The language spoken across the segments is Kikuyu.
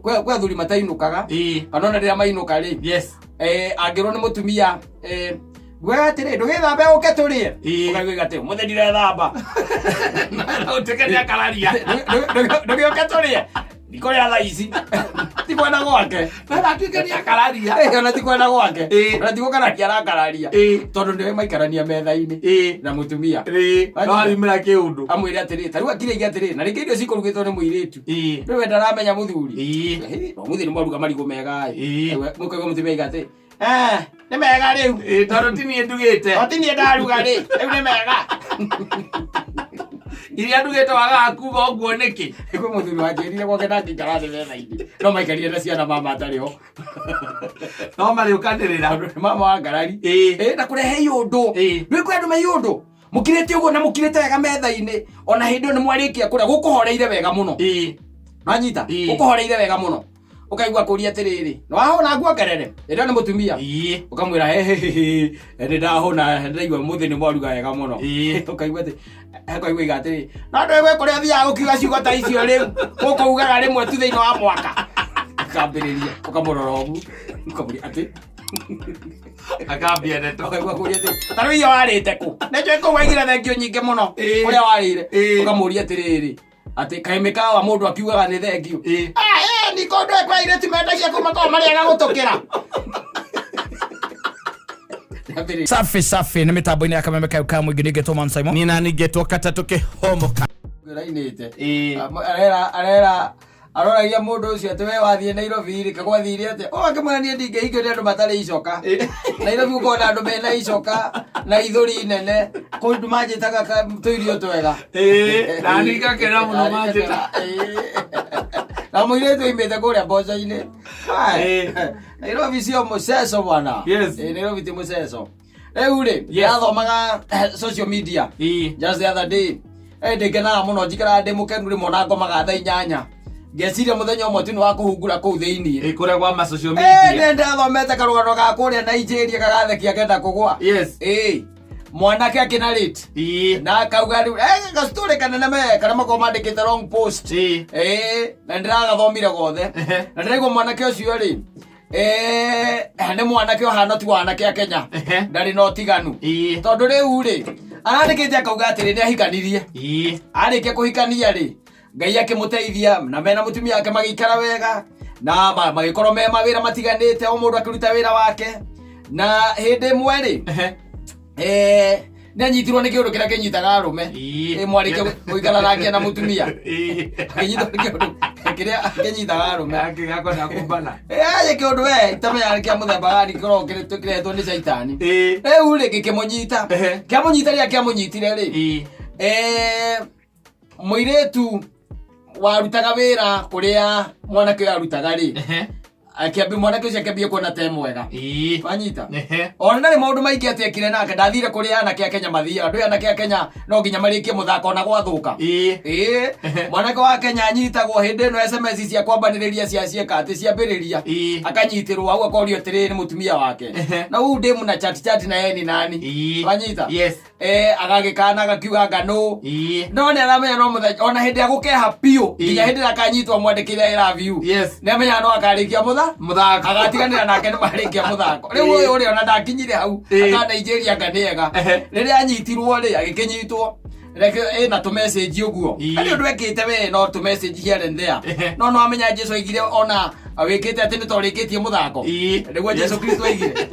Kwĩ athuri matainũkaga, kana ona rĩrĩa mainũka rĩ, angĩrwo nĩ mũtumia, ngugaga atĩrĩ, "Ndũgĩthambe ũke tũrĩe." Ũkaigua atĩ, "Mũthĩ ndirethamba." Na ũtuĩke nĩ akararia. "Ndũgĩũke tũrĩe." "Ndikũrĩa thaa ici." Ti kwenda gwake. Na atuĩke nĩ akararia. Ona ti kwenda gwake. Ona ti gũkararia arakararia, tondũ nĩwe maikarania metha-inĩ na mũtumia. No ariumĩra kĩũndũ. Amwĩre atĩrĩ, ta rĩu akirĩige atĩrĩ, na rĩngĩ irio cikũrugĩtwo nĩ mũirĩtu. Rĩu we ndaramenya mũthuri. "Ũmũthĩ nĩ mwaruga marigũ mega ĩ." Mũkaigua mũtumia aiga atĩ, "Eh, nĩ mega rĩu." Tondũ ti niĩ ndugĩte. "O ti niĩ ndaruga rĩ, rĩu nĩ mega." Iria ndugĩte wagaga kuga ũguo nĩkĩ? Kwĩ mũthuri wanjĩrire gwake ndangĩikara thĩ metha-inĩ no maikarire na ciana mama atarĩ ho. No marĩũkanĩrĩra. Tondũ nĩ mama wa ngarari. Na kũrehe iũndũ. Rĩu kwĩ andũ me iũndũ mũkirĩte ũguo na mũkirĩte wega metha-inĩ, ona hĩndĩ ĩyo nĩ mwarĩkia kũrĩa, gũkũhoreire wega mũno. Wanyita? Ũkũhoreire wega mũno, ũkaigua kũria atĩrĩrĩ, "Nĩ wahũna nguongerere?" Ĩrĩa nĩ mũtumia. Ũkamwĩra, "Hehehe, nĩ ndahũna, ndĩraigua mũthĩ nĩ mwaruga wega mũno." Ũkaigua atĩ ũkaigua iga atĩrĩ, "No ndũĩ kũrĩa ũthiaga gũkiuga ciugo ta icio rĩu, gũkũ ugaga rĩmwe tu thĩinĩ wa mwaka." Ũkambĩrĩria ũkamũrora ũguo, ũkamũria atĩ Akambia ndeto. Ũkaigua kũria atĩ, "Ta rĩu irio warĩte kũ? Nĩ njũĩ kũu waigire thengio nyingĩ mũno kũrĩa warĩire." Ũkamũria atĩrĩrĩ, atĩ kaĩ mĩkawa mũndũ akiugaga nĩ thengio? "Ah, ni kũndũ kwa airĩtu mendagia kũu makoragwo marĩaga gũtũkĩra." Nĩambĩrĩria. Safi safi, nĩ mĩtambo-inĩ ya Kameme kayo ka mũingĩ, nĩngetwo Man Simon. Niĩ nani ngetwo katatũ kĩhomoka. Rainĩte. Arera arera aroragia mũndũ ũcio atĩ, "We wathiĩ Nairobi rĩ, kagwathire atĩa?" O akĩmwĩra, "Niĩ ndingĩhikio nĩ andũ matarĩ icoka. Nairobi gũkorwo na andũ mena icoka na ithũri nene, kũndũ manjĩtaga tũirio twega." Na niĩ ngakena mũno manjĩta. Na mũirĩtu oimĩte kũrĩa mboco-inĩ. Nairobi sio mũceco bwana. Nairobi ti mũceco. Rĩu rĩ, ndĩrathomaga social media just the other day. Ndĩngenaga mũno, njikaraga ndĩ mũkenu rĩmwe, ona ngomaga thaa 8, ngeciria mũthenya ũmwe tu nĩ wa kũhungura kũu thĩiniĩ. Kũrĩa gwa ma social media. Nĩ ndathomete karũgano ga kũrĩa Nigeria kagathekia kenda kũgwa. Mwanake akĩnarĩte na akauga rĩu gastori kanene me karĩa makorwo mandĩkĩte long post. Na ndĩragathomire gothe na ndĩraigua mwanake ũcio rĩ, nĩ mwanake ũhana ti wanake a Kenya. Ndarĩ na ũtiganu. Tondũ rĩu rĩ, arandĩkĩte akauga atĩrĩ, nĩ ahikanirie. Arĩkia kũhikania rĩ, Ngai akĩmũteithia na mena mũtumia wake magĩikara wega na magĩkorwo me mawĩra matiganĩte, o mũndũ akĩruta wĩra wake. Na hĩndĩ ĩmwe rĩ, nĩ anyitirwo nĩ kĩũndũ kĩrĩa kĩnyitaga arũme. Mwarĩkia gũikara nake na mũtumia, akĩnyitwo nĩ kĩũndũ kĩrĩa kĩnyitaga arũme. Akĩgakwenda kumbana. Ĩ kĩũndũ we itamenya nĩ kĩa mũthemba gani, kĩkoragwo kĩrehetwo nĩ caitani. Rĩu rĩ, gĩkĩmũnyita. Kĩamũnyita, rĩrĩa kĩamũnyitire rĩ, mũirĩtu warutaga wĩra kũrĩa mwanake ũyũ arutaga rĩ, akĩambia mwanake ũcio akĩambia kuona te mwega. Wanyita? Ona ndarĩ maũndũ maingĩ atĩ ekire nake, ndathire kũrĩa anake a Kenya mathiaga. Ndũĩ anake a Kenya no nginya marĩkie mũthako ona gwathũka. Mwanake wa Kenya anyitagwo hĩndĩ ĩno SMS cia kwambanĩrĩria cia cieka atĩ ciambĩrĩria. Akanyitĩrwo hau, akorio atĩrĩrĩ, nĩ mũtumia wake, "Na huu demu na chat chat na yeye ni nani?" Wanyita? Yes. Agagĩkana agakiuga ngano. No nĩ aramenya no mũthenya ona hĩndĩ ya gũkeha biũ nginya hĩndĩ ĩrĩa akanyitwo mwandĩkĩre "I love you". Nĩ amenyaga no akarĩkia mũtha Mũthako. Agatiganĩra nake, nĩ marĩkia mũthako. Rĩu ũyũ ũrĩa ona ndakinyire hau aka Nigeria nga nĩega. Rĩrĩa anyitirwo rĩ, agĩkĩnyitwo reke ĩna tũ message ũguo. Arĩ ũndũ ekĩte we, no tũ message here and there. No amenya Jesu aigire ona wĩkĩte atĩ nĩ torĩkĩtie mũthako. Nĩguo Jesu Kristo aigire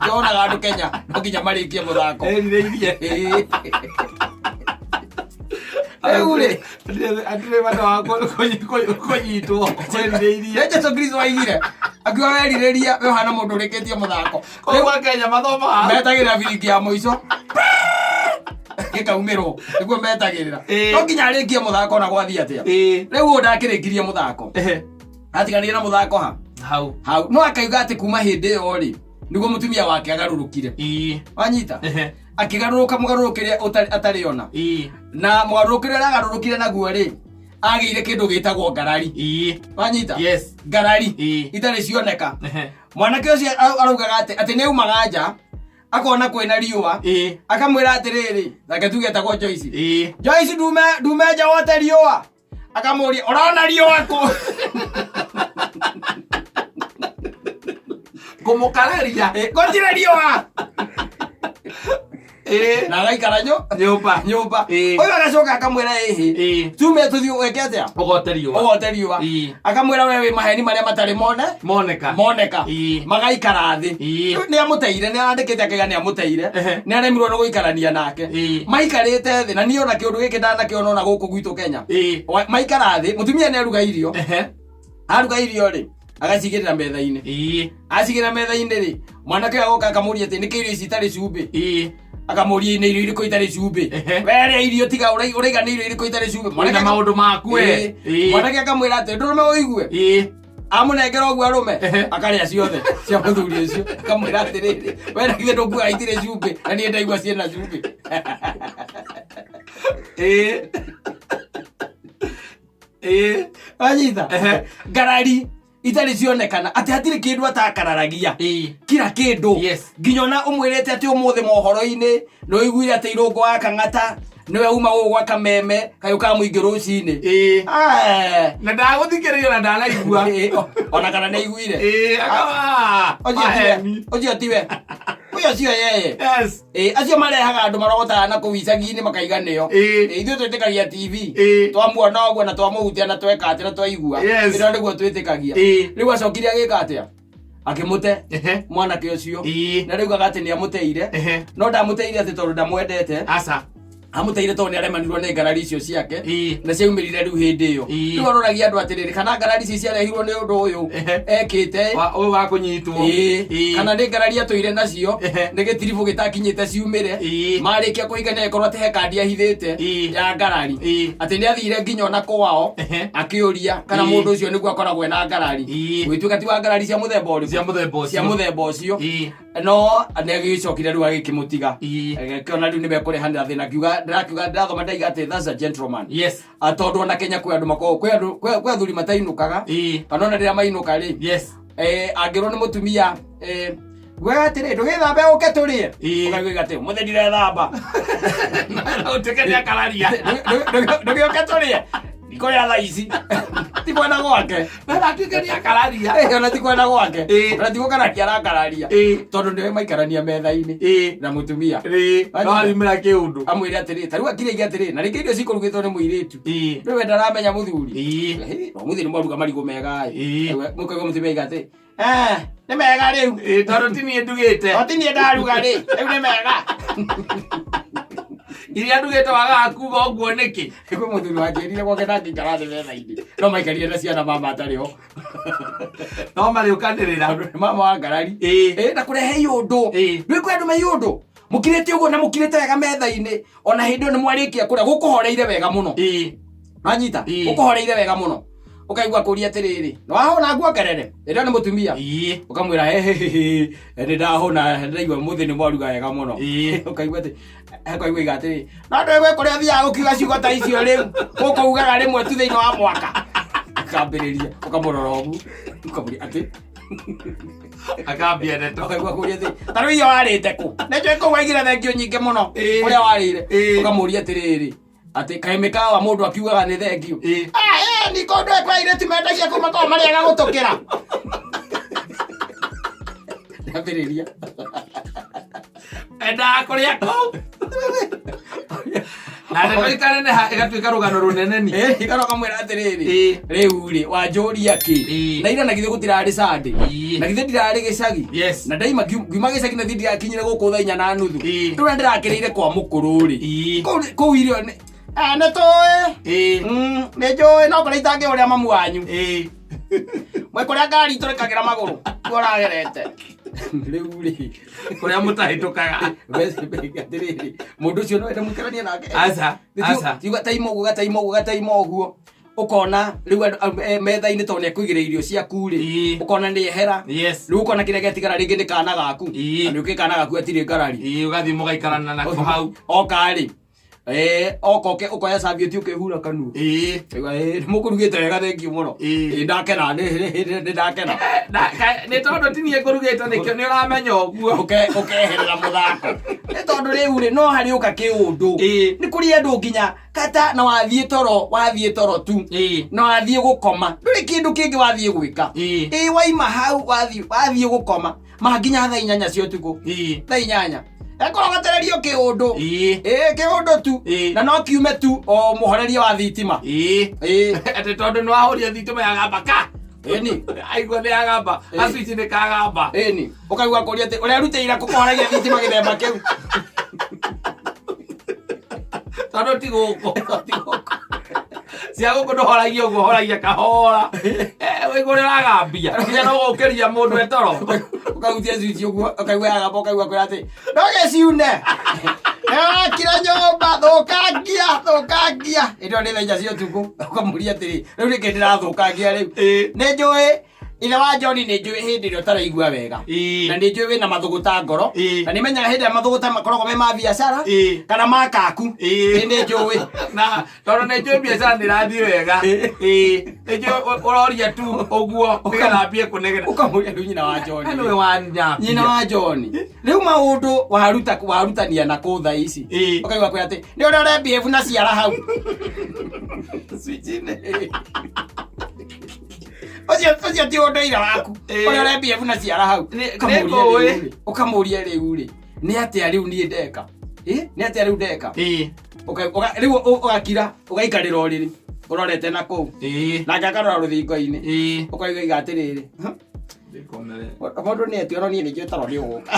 ndonaga andũ Kenya no nginya marĩkie mũthako. Erirĩirie. Rĩu rĩ, Atirĩ bata wa kũnyitwo erirĩirie. Nĩ Jesu Kristo aigire akiuga werirĩria we ũhana mũndũ ũrĩkĩtie mũthako. Kũu gwa Kenya mathomaga. Metagĩrĩra biringi ya mũico gĩkaumĩrwo, nĩguo metagĩrĩra. No nginya arĩkie mũthako ona gwathiĩ atĩa. Rĩu ũyũ ndakĩrĩkirie mũthako, atiganire na mũthako ha Hau. Hau no akauga atĩ kuma hĩndĩ ĩyo rĩ, nĩguo mũtumia wake agarũrũkire. Wanyita? Akĩgarũrũka mũgarũrũkĩre atarĩ ona na mũgarũrũkĩre ũrĩa agarũrũkire naguo rĩ, agĩire kĩndũ gĩtagwo ngarari. Wanyita? Yes. Ngarari itarĩ cioneka. Mwanake ũcio araugaga atĩ nĩ aumaga nja akona kwĩna riũa, akamwĩra atĩrĩrĩ, reke tuge etagwo Joyce, "Joyce, ndume ndume nja wote riũa." Akamũria, "Ũrona riũa kũ?" Kũmũkararia. Gũtirĩ riũa. Ĩĩ. Na agaikara Nyũmba. nyũmba. Ĩĩ. Ũyũ agacoka akamwĩra ĩhĩ, Ĩĩ. tume tũthiĩ wĩke atĩa? Ũgote riũa. Ũgote riũa. Ĩĩ. Akamwĩra we wĩ maheni marĩa matarĩ mone Moneka. moneka. Ĩĩ. Magaikara thĩ. Ĩĩ. Rĩu nĩ amũteire, nĩ arandĩkĩte akaiga nĩ amũteire. Ehe. Nĩ aremirwo nĩ gũikarania nake. Ĩĩ. Maikarĩte thĩ na niĩ ona kĩũndũ gĩkĩ ndanakĩona ona gũkũ gwitũ Kenya. Ĩĩ. Maikara thĩ, mũtumia nĩ aruga irio. Ehe. Aruga irio rĩ, agacigĩrĩra metha-inĩ. Ĩĩ. Acigĩrĩra metha-inĩ rĩ, mwanake ũyũ agoka akamũria atĩ nĩkĩ irio ici itarĩ cumbĩ? Ĩĩ. Akamũria nĩ irio irĩkũ itarĩ cumbĩ? Ehe. We rĩa irio tiga ũraiga nĩ irio irĩkũ itarĩ cumbĩ? Wĩna maũndũ maku we. Ĩĩ. Ĩĩ. Mwanake akamwĩra atĩ ndũrũme ũigue. Ĩĩ. Amũnengera ũguo arũme, Ehe. akarĩa ciothe cia mũthuri ũcio. Akamwĩra atĩrĩrĩ, we na githĩ ndũkuaga itirĩ cumbĩ, na niĩ ndaigua ciĩna cumbĩ. Ĩĩ. Ĩĩ. Wanyita? Ehe. Ngarari itarĩ cionekana atĩ hatirĩ kĩndũ atakararagia. Ĩĩ. Kila kĩndũ. Yes. Nginya ona ũmwĩrĩte atĩ ũmũthĩ mohoro-inĩ nĩ ũiguire atĩ Irũngũ wa Kang'ata nĩwe uma gũkũ gwa Kameme kayũ ka mũingĩ rũcinĩ. Ĩĩ. Eh. Na ndagũthikĩrĩria na ndanaigua. Ĩĩ, ona kana nĩ aiguire. Ĩĩ, akawa. Ũcio tiwe. Maheni. Ũcio tiwe. Ũcio tiwe yeye. Yes. Ĩĩ, acio marehaga andũ marogotaga na kũu icagi-inĩ makaiga nĩo. Ĩĩ. Ĩĩ, ithuĩ twĩtĩkagia TV. Ĩĩ. Twamuona ũguo na twamũhutia na tweka atĩ na twaigua. Yes. Ĩno nĩguo twĩtĩkagia. Ĩĩ. Rĩu acokire agĩka atĩa? Akĩmũte Ehe. mwanake ũcio. Ĩĩ. Na rĩu augaga atĩ nĩ amũteire. Ehe. No ndamũteire atĩ tondũ ndamwendete. Aca. Amũteire tondũ nĩ aremanirwo nĩ ngarari icio ciake. Ĩĩ. Na ciaumĩrire rĩu hĩndĩ ĩyo. Ĩĩ. Rĩu aroragia andũ atĩrĩrĩ, kana ngarari ici ciarehirwo nĩ ũndũ ũyũ Ehe. ekĩte. Ũyũ wa kũnyitwo. Ĩĩ. Ĩĩ. Kana nĩ ngarari atũire nacio Ehe. nĩ gĩtiribũ gĩtakinyĩte ciumĩre. Ĩĩ. Marĩkia kũhikania ĩkorwo atĩ he kandi ahithĩte Ĩĩ. ya ngarari. Ĩĩ. Atĩ nĩ athire nginya ona kwao Ehe. akĩũria kana Ĩĩ. mũndũ ũcio nĩguo akoragwo ena ngarari. Ĩĩ. Gũgĩtuĩka ti wa ngarari cia mũthemba ũrĩkũ? Cia mũthemba ũcio. Cia mũthemba ũcio. Ĩĩ. No nĩ agĩcokire rĩu agĩkĩmũtiga. Ĩĩ. Agĩkĩona rĩu nĩmekũrehanĩra thĩna akiuga ndĩrakiuga ndĩrathoma ndaiga atĩ that's a gentleman. Yes. Ah, tondũ ona Kenya kwĩ andũ makoragwo kwĩ andũ kwĩ athuri matainũkaga. Ĩĩ. Kana ona rĩrĩa mainũka rĩ, Yes. angĩrwo nĩ mũtumia, ngugaga atĩrĩ ndũgĩthambe ũke tũrĩe. Ĩĩ. Ũkaigua atĩ ũmũthĩ ndirethamba. Na ũtuĩke nĩ akararia. Ndũgĩũke tũrĩe. Ndikũrĩa thaa ici. Ti kwenda gwake. Na atuĩke nĩ akararia. Eh, ona ti kwenda gwake. Ĩĩ. Ona ti gũkararia arakararia. Ĩĩ. Tondũ nĩwe maikarania metha-inĩ Ĩĩ. na mũtumia. Ĩĩ. No ariumĩra kĩũndũ. Amwĩre atĩrĩ, ta rĩu akire atĩrĩ, na rĩngĩ irio cikũrugĩtwo nĩ mũirĩtu. Ĩĩ. Rĩu we ndaramenya mũthuri. Ĩĩ. Ũmũthĩ nĩ mwaruga marigũ mega ĩ. Ĩĩ. Mũkaigua mũtumia aiga atĩ, "Eh, nĩ mega rĩu." Ĩĩ, tondũ ti niĩ ndugĩte. O ti niĩ ndaruga rĩ, rĩu nĩ mega. Iria ndugĩte wagaga kuga ũguo nĩkĩ? Kwĩ mũthuri wanjĩrire gwake ndangĩikara thĩ metha-inĩ. No maikarire na ciana mama atarĩ ho. No marĩũkanĩrĩra. Tondũ nĩ mama wa ngarari. Ĩĩ. Ĩĩ, na kũrehe iũndũ. Ĩĩ. Rĩu kwĩ andũ me iũndũ. Mũkirĩte ũguo na mũkirĩte wega metha-inĩ. Ona hĩndĩ ĩyo nĩ mwarĩkia kũrĩa gũkũhoreire wega mũno. Ĩĩ. Wanyita? Ĩĩ. Gũkũhoreire wega mũno. Ũkaigua kũria atĩrĩrĩ, nĩ wahũna nguongerere? Ĩrĩa nĩ mũtumia. Ĩĩ. Ũkamwĩra hehehe nĩ ndahũna ndaigua mũthĩ nĩ mwaruga wega mũno. Ĩĩ. Ũkaigua atĩ ũkaigua iga atĩrĩ, no ndũĩ kũrĩa ũthiaga gũkiuga ciugo ta icio rĩu gũkũ ugaga rĩmwe tu thĩinĩ wa mwaka. Ũkambĩrĩria ũkamũrora ũguo ũkamũria atĩ Akambia ndeto. ũkaigua kũria atĩ ta rĩu irio warĩte kũ? Nĩ njũĩ kũu waigire thengio nyingĩ mũno Ĩĩ. kũrĩa warĩire. Ĩĩ. Ũkamũria atĩrĩrĩ atĩ kaĩ mĩkawa mũndũ akiugaga nĩ thengio. Ĩĩ. Ah, eh, niko ndũĩ kwa airĩtu mendagia kũu makoragwo marĩaga gũtũkĩra. Ndambĩrĩria. Endaga kũrĩa kũu. Na ndeto ikaneneha ĩgatuĩka rũgano rũnene ni. Eh, ikara ũkamwĩra atĩrĩrĩ Ĩĩ. rĩu rĩ wanjũria kĩ Ĩĩ. na ira na githĩ gũtirarĩ Sunday Ĩĩ. na githĩ ndirarĩ gĩcagi Yes. na ndaima ngiuma gĩcagi na thiĩ ndirakinyire gũkũ thaa inya na nuthu Ĩĩ. rĩu na ndĩrakĩrĩire kwa mũkũrũ rĩ Ĩĩ. Kũu irio nĩ Ah, nĩ tũĩ Ĩĩ. Nĩ njũĩ no kũrĩa itangĩũrĩa mamu wanyu Ĩĩ. Mwe kũrĩa ngari itũrĩkagĩra magũrũ kuo ũragerete rĩu rĩ Kũrĩa mũtahĩtũkaga. atĩrĩrĩ mũndũ ũcio no ende mũikaranie nake Aca. Aca. gataima ũguo gataima ũguo gataima ũguo ũkona rĩu metha-inĩ tondũ nĩekũigĩrĩra irio ciaku rĩ Ĩĩ. ũkona nĩ ehera Yes. rĩu ũkona kĩrĩa gĩatigara rĩngĩ nĩ kana gaku Ĩĩ. na nĩũkĩ kana gaku gatirĩ ngarari Ĩĩ, ũgathiĩ mũgaikarana nako hau. oka rĩ oka ũke ũkoya serviette ũkĩhura kanua. Ĩĩ. Ũkaigua, nĩ mũkũrugĩte wega thengiũ mũno. Ĩĩ. Ĩĩ, ndakena nĩ ndakena. Nĩ tondũ ti niĩ ngũrugĩte nĩkĩo nĩ ũramenya ũguo. Ũkeherera mũthako nĩ tondũ rĩu rĩ no harĩ ũka kĩũndũ. Ĩĩ. Nĩ kũrĩ andũ nginya kata na wathiĩ toro wathiĩ toro tu. Ĩĩ. Na wathiĩ gũkoma ndũrĩ kĩndũ kĩngĩ wathiĩ gwĩka. Ĩĩ. Ĩĩ waima hau wathiĩ gũkoma Ma nginya thaa 8 cia ũtukũ. Thaa 8 ekũrogotererio kĩũndũ. Ĩĩ, kĩũndũ tu. Na no kiume tu o mũhorerie wa thitima. Ĩĩ. Atĩ tondũ nĩ wahoria thitima yagamba ka. Ĩni. Aigua nĩ yagamba. Gacwici nĩ kagamba. Ĩni, ũkaigua kũria atĩ ũrerutĩire kũhoragia thitima gĩthemba kĩu. Tondũ ti gũkũ. Cia gũkũ ndũhoragia ũguo, ũhoragia kahora. Ũigua ũrĩa ũragambia. Nginya no gũkĩria mũndũ e toro. Ũkahutia cuici ũguo, ũkaigua yagamba, ũkaigua kwĩra atĩ ndũgĩciune, nĩwakire nyũmba, thũkangia, thũkangia. Hĩndĩ ĩyo nĩ thaa 4 cia ũtukũ. Ũkamũria atĩrĩ, rĩu nĩkĩ ndĩrathũkangia rĩu? Nĩ njũĩ ithe wa John, nĩ njũĩ hĩndĩ ĩrĩa ũtaraigua wega. Na nĩ njũĩ wĩna mathũgũta ngoro. Na nĩ menyaga hĩndĩ ĩrĩa mathũgũta makoragwo me ma biacara kana ma kaku. Nĩ njũĩ. Na tondũ nĩ njũĩ biacara nĩ ĩrathiĩ wega. Nĩ njũĩ ũroria tu ũguo nĩgetha ambie kũnegena. Ũkamũria rĩu nyina wa John. Nĩwe wa nyambia. Nyina wa John. Rĩu maũndũ waruta warutania na kũ thaa ici. Ũkaigua kwĩra atĩ nĩ ũrĩa ũrembievu na ciara hau. Switch-inĩ. Ũcio ti ũndũire waku. Ũrĩa ũrembievu na ciara hau. Nĩ ngũĩ. Ũkamũria rĩu rĩ, nĩ atĩa rĩu niĩ ndeka? Nĩ atĩa rĩu ndeka? Rĩu ũgakira, ũgaikarĩra ũrĩrĩ ũrorete na kũu. Nake akarora rũthingo-inĩ. Ũkauga iga atĩrĩrĩ, mũndũ nĩ etio, no niĩ nĩ njũĩ toro nĩ ũgũka.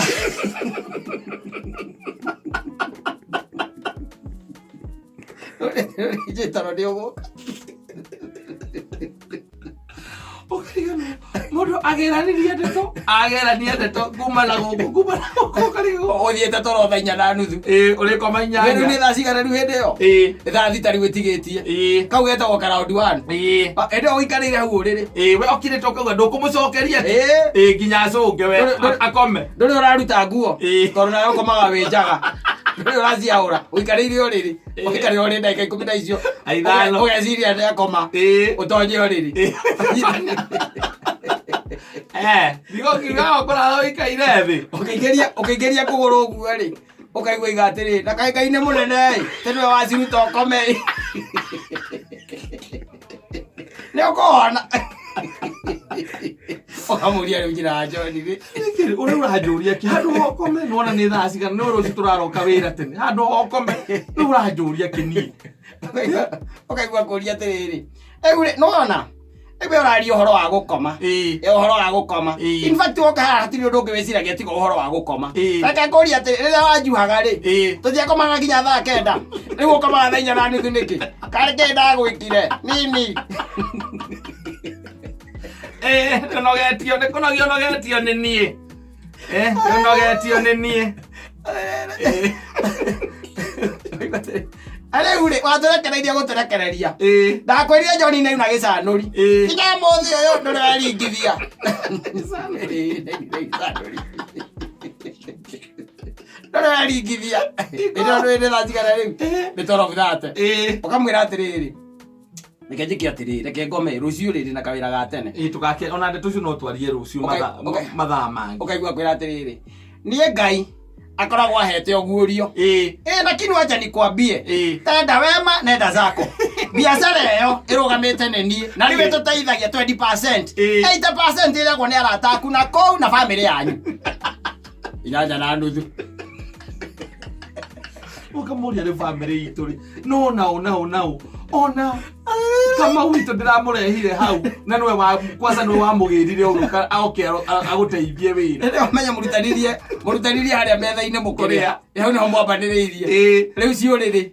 Nĩ njũĩ toro nĩ ũgũka. Ũkariganĩrwo. Mũndũ ageranirie ndeto, agerania ndeto kuma na gũkũ, kuma na gũkũ, ũkarigwo. Ũthiĩte toro thaa 4:30. Ũrĩkoma Rĩu 8. nĩ thaa cigana rĩu hĩndĩ ĩyo? Thaa 6 rĩu ĩtigĩtie. Kau getagwo ka round one. Hĩndĩ ĩyo ũikarĩire hau ũrĩrĩ. We ũkirĩte ũkauga ndũkũmũcokeria. Nginya acũnge we, akome. Ndũrĩ ũraruta nguo. Tondũ nawe ũkomaga wĩ njaga. Ndũrĩ ũraciaũra. Ũikarĩire ũrĩrĩ. Ũikarĩire ũrĩrĩ ndagĩka ikũmi na icio. 5. Ũgeciria nĩ akoma. Ũtonye ũrĩrĩ. Ndigo kiuga ũkũrara ũikaire thĩ. Ũkĩingĩria kũgũrũ ũguo rĩ, ũkaigua iga atĩrĩ, na kaĩ Ngai nĩ mũnene ĩ, tĩ nĩwe waciruta ũkome ĩ. Nĩ ũkũhona. Ũkamũria rĩu njĩra ya John rĩ. Nĩkĩ ũrĩa ũranjũria kĩ handũ hokome, nĩwona nĩ thaa cigana, nĩ rũciũ tũraroka wĩra tene, handũ hokome rĩu ũranjũria kĩ niĩ? Ũkaigua kũria atĩrĩrĩ, rĩu rĩ, nĩwona rĩu we ũraria ũhoro wa gũkoma. Ũhoro wa gũkoma. In fact woka haha hatirĩ ũndũ ũngĩ wĩciragia tiga ũhoro wa gũkoma. Reke ngũrie atĩ rĩrĩa wanjuhaga rĩ, tũtiakomaga nginya thaa 9, rĩu ũkomaga thaa 4:30 nĩkĩ? Karĩ kĩ ndagwĩkire nini? Nĩũnogetio, nĩ kũnogio ũnogetio nĩ niĩ. Nĩũnogetio nĩ niĩ. Rĩu rĩ, watũrekereirie gũtũrekereria. Ndakwĩrire John nĩ auna gĩcanũri. Nginya mũthĩ ũyũ ndũrĩ weringithia. Gĩcanũri. Ndũrĩ weringithia. Ĩno nĩ thaa cigana rĩu? Nĩ 12:30. Ũkamwĩra atĩrĩrĩ, reke njĩke atĩrĩrĩ, reke ngome rũciũ rĩrĩ na kawĩra ga tene. Tũgake ona ndeto icio no twarie rũciũ mathaa mangĩ. Ũkaigua kwĩra atĩrĩrĩ, niĩ Ngai akoragwo ahete ũguũrio. Lakini wacha nikwambie. Tenda wema nenda zako. Biacara ĩyo ĩrũgamĩte nĩ niĩ. Na rĩu ĩtũteithagia 20%. 80% ĩrĩagwo nĩ arata aku na kũu na bamĩrĩ yanyu. 8:30. Ũkamũria rĩ bamĩrĩ itũ rĩ. No nao nao nao. Ona Kamau witũ ndĩramũrehire hau na nĩwe wa kwanza nĩwe wamũgĩrire ũguo oke agũteithie wĩra. Rĩrĩa ũmenya mũrutanirie harĩa metha-inĩ mũkĩrĩa. Hau nĩho mwambanĩrĩirie. Rĩu ciũrĩrĩ.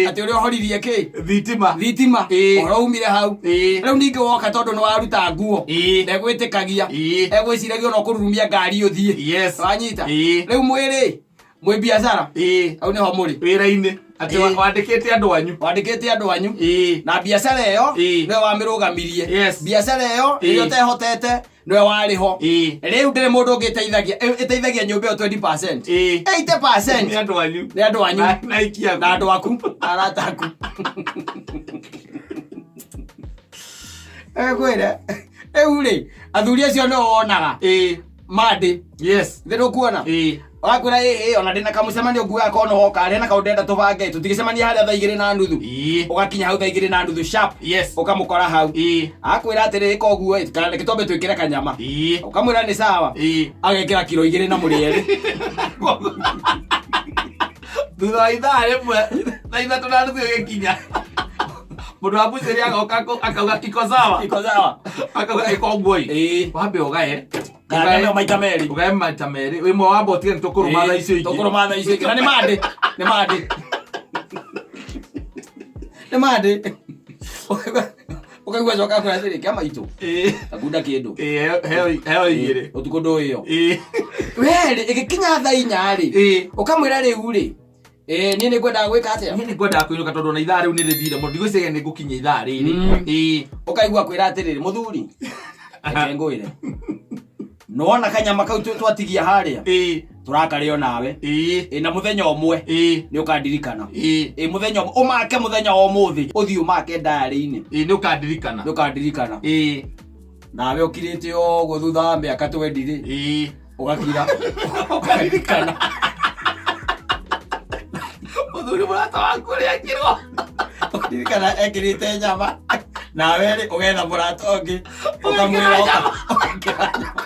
Atĩ ũrĩa ũhoririe kĩ? Thitima. Thitima. Ũhoro umire hau. Rĩu ningĩ woka tondũ nĩ waruta nguo. Ndegwĩtĩkagia. Egwĩciragia ona ũkũrurumia ngari ũthiĩ. Wanyita? Rĩu mwĩrĩ, mwĩ biacara. Hau nĩho mũrĩ. Wĩra-inĩ. Atĩ wandĩkĩte andũ anyu. Wandĩkĩte andũ anyu. Na biacara ĩyo, nĩwe wamĩrũgamirie. Biacara ĩyo, rĩrĩa ũtehotete, nĩwe warĩ ho. Rĩu ndĩrĩ mũndũ ũngĩ ĩteithagia, ĩteithagia nyũmba ĩyo 20%. 80%. Nĩ andũ anyu. Nĩ andũ anyu. Na aikia aku. Na andũ aku, na arata aku. Ngwĩre, rĩu rĩ, athuri acio nĩo wonaga. Mandĩ. Thĩ ndũkuona? Ũgakwĩra ĩĩ ona ndĩna kamũcemanio nguaga kono hoka harĩa na kaũndũ ndenda tũbange tũtigĩcemania harĩa 2:30. Ĩĩ. Ũgakinya hau 2:30 sharp. Yes. Ũkamũkora hau. Ĩĩ. Akwĩra atĩrĩ ĩka ũguo ĩ, kana reke twambe twĩkĩre kanyama. Ĩĩ. Ũkamwĩra nĩ sawa. Ĩĩ. Agekĩra kiro 2 na mũrĩ erĩ. Thutha wa ithaa rĩmwe 3:30 ĩgĩkinya, mũndũ wa mbucĩrĩ agoka akauga iko sawa. Iko sawa. Akauga ĩka ũguo ĩ. Ĩĩ. Wambe ũgae. Kana nyama maita merĩ. Ũgae maita merĩ. Ĩmwe wamba ũtige nĩ tũkũrũma thaa icio ingĩ. Tũkũrũma thaa icio ingĩ. Na nĩ mandĩ. Nĩ mandĩ. Nĩ mandĩ. Ũkaigua coka kwĩra atĩrĩ kĩa maitũ. Ĩĩ. Akunda kĩndũ. Ĩĩ, heo 2. Ũtukũ ndũĩyo. Ĩĩ. Werĩ ĩgĩkinya thaa 4 rĩ. Ĩĩ. Ũkamwĩra rĩu rĩ. Ĩĩ niĩ nĩ ngwendaga gwĩka atĩa? Niĩ nĩ ngwendaga kũinũka tondũ ona ithaa rĩu nĩ rĩthire mũno. Ndigwĩciria nĩ ngũkinya ithaa rĩrĩ. Ĩĩ. Ũkaigua kwĩra atĩrĩrĩ mũthuri. Reke ngwĩre. Nĩwona kanyama kau twatigia harĩa. Ĩĩ. Tũrakarĩo nawe. Ĩĩ. Ĩ na mũthenya ũmwe. Ĩĩ. Nĩ ũkandirikana. Ĩĩ. Ĩ mũthenya ũmwe ũmake mũthenya wa ũmũthĩ ũthiĩ ũmake diary-inĩ. Ĩĩ nĩ ũkandirikana. Nĩ ũkandirikana. Ĩĩ. Nawe ũkirĩte ũguo thutha wa mĩaka 20 rĩ. Ĩĩ. Ũgakira. Ũkaririkana. Mũthuri mũrata waku ũrĩa ekirwo. Ũkaririkana ekĩrĩte nyama. Nawe rĩ ũgetha mũrata ũngĩ. Ũkamwĩra Ũgekĩra nyama. ũgekĩra nyama.